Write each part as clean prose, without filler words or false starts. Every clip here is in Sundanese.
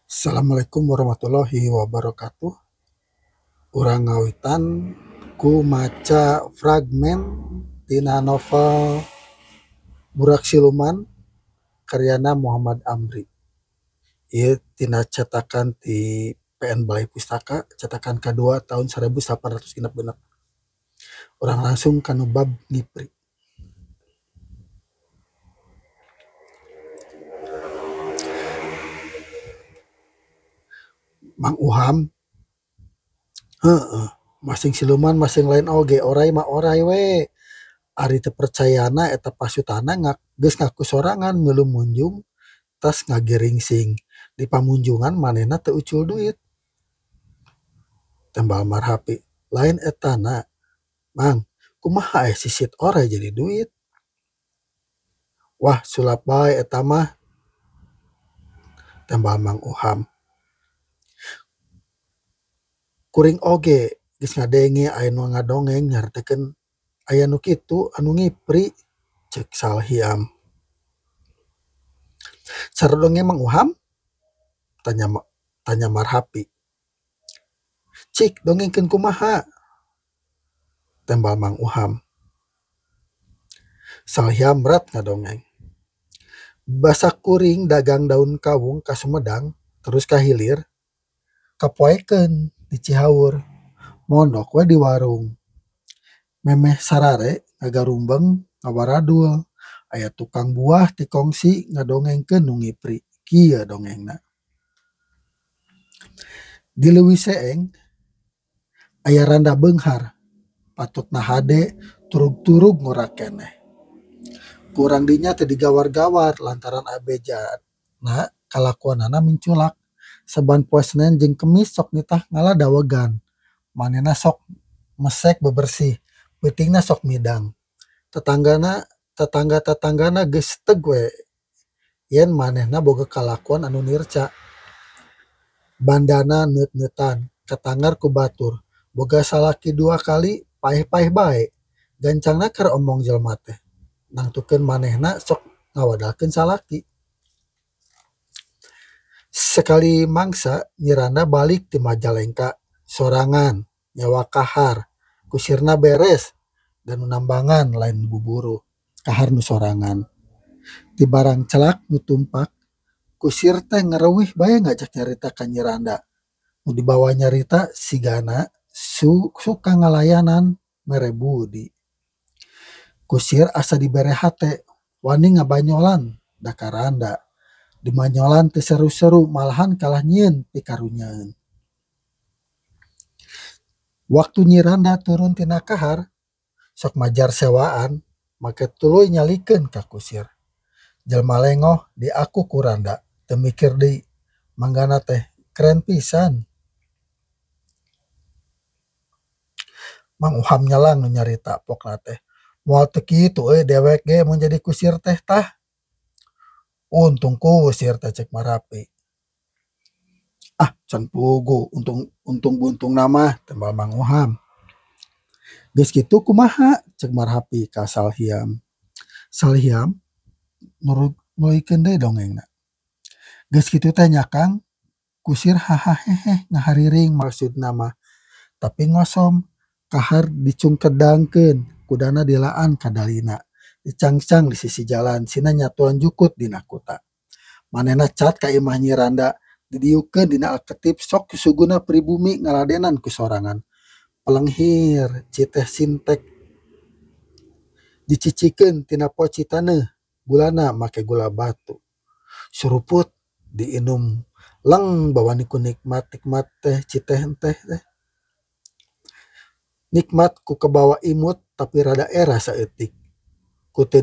Assalamualaikum warahmatullahi wabarakatuh. Urang ngawitan ku maca fragmen tina novel Burak Siluman karyana Muhammad Amri. Ieu tina cetakan ti PN Balai Pustaka, cetakan kadua tahun 1866. Urang langsung kanu bab ngipri. Mang Uham, heeh, masing siluman masing lain oge, oray mah oray we. Ari teu percayana eta pasutana geus ngaku sorangan milu munjung tas ngagiringsing. Di pamunjungan manehna teu ucul duit. Tembal Marhapi, lain etana. Mang, kumaha aya sisit oray jadi duit? Wah, sulap bae eta mah. Tembal Mang Uham. Kuring oge geus ngadenge aya nu ngadongeng nyaritakeun aya nu kitu anu ngipri, ceuk Salhiam. Cara dongeng Mang Uham? Tanya Marhapi. Cik, dongengkeun kumaha? Tembal Mang Uham. Salhiam rat ngadongeng. Basa kuring dagang daun kawung ka Sumedang terus ka hilir kapoekeun di Cihaur, mondok we di warung. Memeh sarare ngagarumbeng ngawaradul, aya tukang buah ti kongsi ngadongengkeun nu ngipri. Kieu dongengna. Di Leuwi Seeng aya randa beunghar, patutna hade turug-turug ngora keneh. Ku urang dinya teu digawar-gawar lantaran abejana kalakuanana minculak. Saban poe Senen jeung Kemis sok nitah ngala dawegan. Manehna sok mesek bebersih, peutingna sok midang. Tetangga-tetanggana geus teg we yen manehna boga kalakuan anu nirca. Bandana neut-neutan, katangar ku batur, boga salaki dua kali paeh-paeh bae. Gancangna keur omong jelema teh. Nangtukeun manehna sok ngawadalkeun salaki. Sekali mangsa Nyi Randa balik ti Majalengka sorangan nyewa kahar, kusirna beres dan nu nambangan lain buburuh, kahar nu sorangan. Ti barang celak nu tumpak, kusir teh ngareuwih bae ngajak nyarita ka Nyi Randa. Nu dibawa nyarita sigana suka ngalayanan mere budi. Kusir asa dibere hate, wani ngabanyolan da ka Randa. Dimanyolan teu seru-seru malahan kalah nyieun pikarunyaeun. Waktu Nyi Randa turun tina kahar, sok majar sewaan, make tuluy nyalikeun ka kusir. Jelma lengoh diaku ku Randa, teu mikir deui, manggana teh keren pisan. Mang Uham nyelang nu nyarita pokna teh, moal teu kitu euy dewek ge mun jadi kusir teh tah. Untung kusir teh cek Marhapi. Ah, can pugu, untung buntung nama, tembal Mang Uham. Geus kitu kumaha cek Marhapi ka Salhiam. Salhiam nuluykeun deui dongengna. Geus kitu teh nya Kang, kusir hahahehe ngahariring maksudna mah. Tapi ngosom, kahar dicungkedangkeun, kudana dilaan ka dalina. Dicangcang di sisi jalan, sina nyatuan jukut dina kuta. Manehna cat ka imah Nyi Randa, didiukeun dina alketip sok suguna pribumi ngaladenan ku sorangan. Pelenghir, citeh sintek dicicikeun tina poci taneuh, gulana make gula batu. Suruput diinum leng bawani ku nikmat-nikmat teh citeh teh teh. Nikmat ku kebawa imut tapi rada era saeutik. Ku teu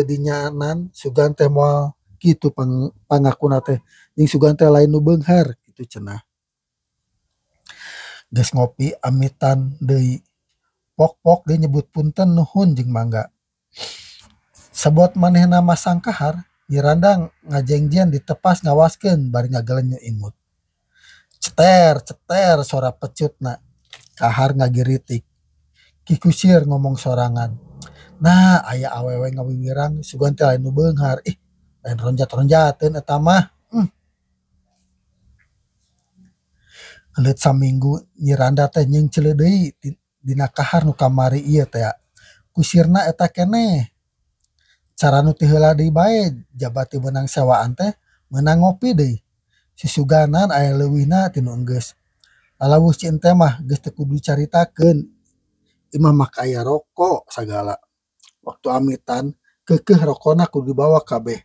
dinyanan sugan teh moal kitu pangakuna teh jeung sugan teh lain nu beunghar kitu cenah. Geus ngopi amitan deui. Pok-pok deui nyebut punten nuhun jeung mangga. Sabot manehna masang kahar, Nyi Randa ngajengjen ditepas ngawaskeun bari ngagelenyu imut. Ceter ceter sora pecutna. Kahar ngagiritik. Ki kusir ngomong sorangan. Nah, aya awewe ngawiwirang sugan teh lain nu beunghar. Ih, lain ronjat-ronjateun eta mah. Heuleut saminggu Nyi Randa teh nyeungceuleuh deui dina kahar nu kamari ieu tea. Kusirna eta keneh. Cara nu ti heula deui bae jaba teu meunang sewaan teh meunang ngopi deui. Susuganan aya leuwihna ti nu enggeus. Lalaweuh Ci Ente mah geus teu kudu dicaritakeun. Imah make aya roko sagala. Waktu amitan keukeuh rokona kudu dibawa kabeh.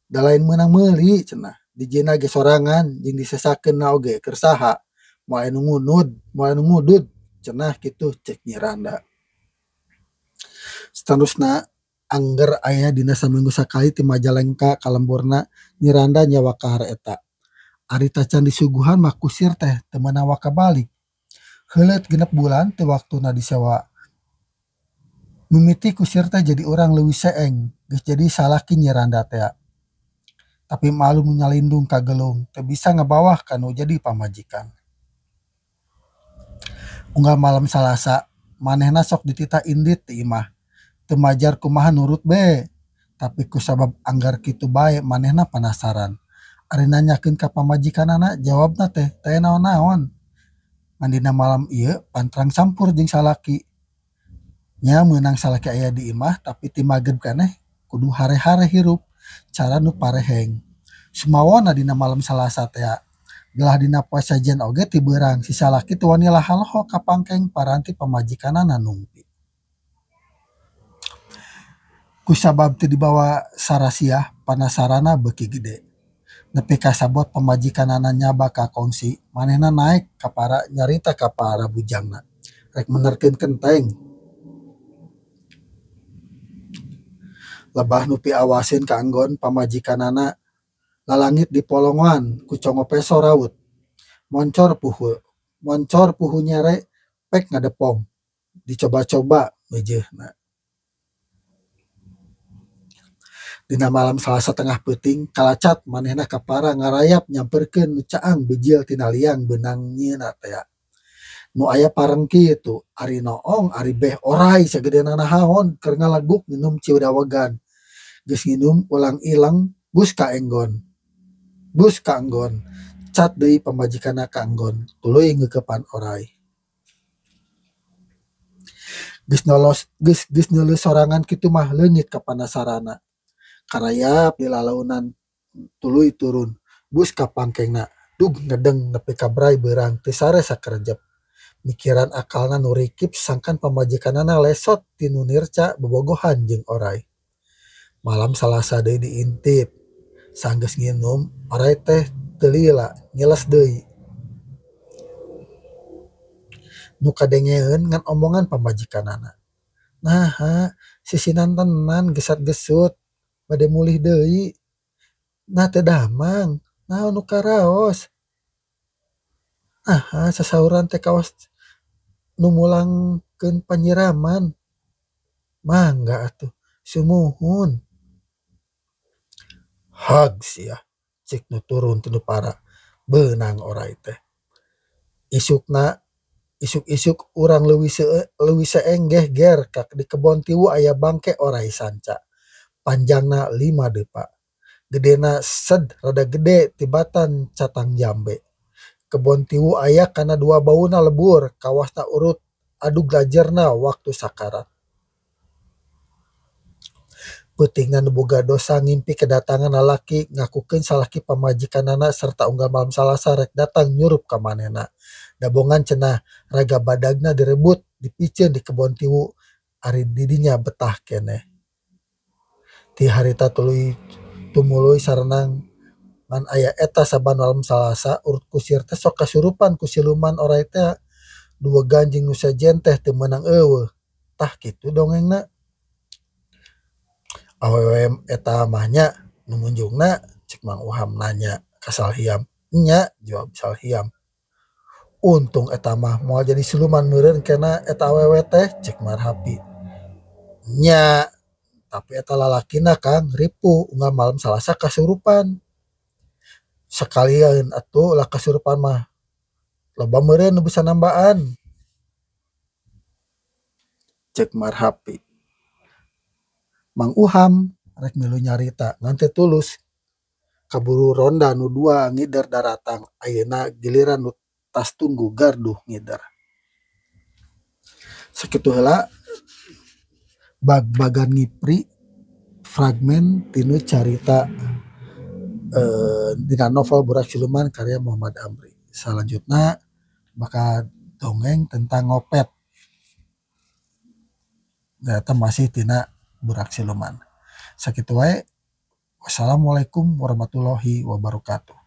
Da lain meunang meuli cenah. Dijieunna ge sorangan jeung disesakeunna oge keur saha. Moal aya nu ngunud, moal aya nu ngudud cenah kitu cek Nyi Randa. Saterusna angger aya dina saminggu sakali ti Majalengka ka lemburna Nyi Randa nyewa kahar eta. Ari tacan disuguhan mah kusir teh teu meunang waka balik. Heuleut 6 bulan teu waktuna disewa. Mimiti kusir teh jadi urang leuwih seeng geus jadi salaki Nyi Randa tea. Tapi malum nu nyalindung ka gelung teu bisa ngabawah ka nu jadi pamajikan. Unggal malam Salasa manehna sok dititah indit ti imah. Teu majar kumaha nurut be. Tapi kusabab anggar kitu bae manehna panasaran. Ari nanyakeun ka pamajikanana jawabna teh teu aya naon-naon. Ngan dina malam ieu pantrang sampur jeung salaki. Nya meunang salaki aya di imah tapi ti magrib keneh kudu hare-hare hirup cara nu pareheng. Sumawona dina malam Salasa tea. Belah dina poe sejen oge ti beurang si salaki teu wani lahaloho ka pangkeng paranti pamajikanana nungpi. Kusabab teu dibawa sarasiah panasarana beuki gede. Nepi ka sabot pamajikanana nyaba ka kongsi manehna naek ka para nyarita ka para bujangna rek menerkeun kenteng. Lebah nu piawaseun ka enggon pamajikanana lalangit di polongoan ku congo peso raut. Moncor puhu nyere pek ngadepong dicoba-coba meujeuna. Dina malam Salasa tengah peuting kalacat manehna kapara ngarayap nyamperkeun nu caang bijil tina liang beunang nyieunna tea. Nu aya pareng kitu ari noong ari beh orai sagedena nahaon keur ngaleguk nginum ciu dawegan. Geus nginum ulang ileng bus ka enggon. Bus ka enggon. Cat deui pamajikanna ka enggon tuluy ngeukepan orai. Geus nolos geus geus neuleus sorangan kitu mah leungit kapanasarana. Karayap di lalaunan tuluy turun bus ka pangkengna dug ngedeng nepi ka bray beurang teu sare sakerejep. Mikiran akalna nu rikip sangkan pamajikanana lesot ti nu nirca bobogohan jeung orai. Malam Salasa deui diintip. Sanggeus nginum orai teh teu lila ngiles deui. Nu kadengeeun ngan omongan pamajikanana. Naha sisinantenan gesat-gesut bade mulih deui. Nah teu damang naon nu karaos. Naha sasauran teh kawas nu mulangkeun panyiraman. Mangga atuh sumuhun. Hag sia cek nu turun ti nu para beunang orai teh. Isukna isuk-isuk urang leuwih seeng gehger ka di kebon tiwu aya bangke orai sanca. Panjangna 5 depa. Gedena sed rada gede tibatan catang jambe. Kebon tiwu aya kana 2 bauna lebur kawasna urut adug lajerna waktu sakarat. Peutingna nu boga dosa ngimpi kedatangan lalaki ngakukeun salaki pamajikanana serta unggal malam Salasa rek datang nyurup ka manehna. Dabongan cenah raga badagna direbut dipiceun di kebon tiwu ari didinya betah keneh. Ti harita tuluy tumuluy sarenang ngan aya eta saban malam Salasa urut kusir teh sok kasurupan ku siluman orai teh duwegan jeung nu sejen teh teu meunang eueuh. Tah kitu dongengna. Awewe eta mah nya nu munjungna cek Mang Uham nanya ka Salhiam. Nya jawab Salhiam. Untung eta mah moal jadi siluman meureun kena eta awewe teh cek Marhapi. Nya tapi eta lalakina Kang ripuh unggal malam Salasa kasurupan. Sakalian atuh lah kasurupan mah loba meureun nu bisa nambaan. Cek Marhapi. Mang Uham rek milu nyarita ngan teu tulus. Kaburu ronda nu 2 ngider daratang ayeuna giliran nu Tas tunggu garduh ngider. Sakitu heula bagbagan ngipri fragmen tinu carita dina novel Burak Siluman karya Muhammad Amri. Salanjutna bakal dongeng tentang ngopet. Eta masih tina Burak Siluman. Sakitu wae. Wassalamualaikum warahmatullahi wabarakatuh.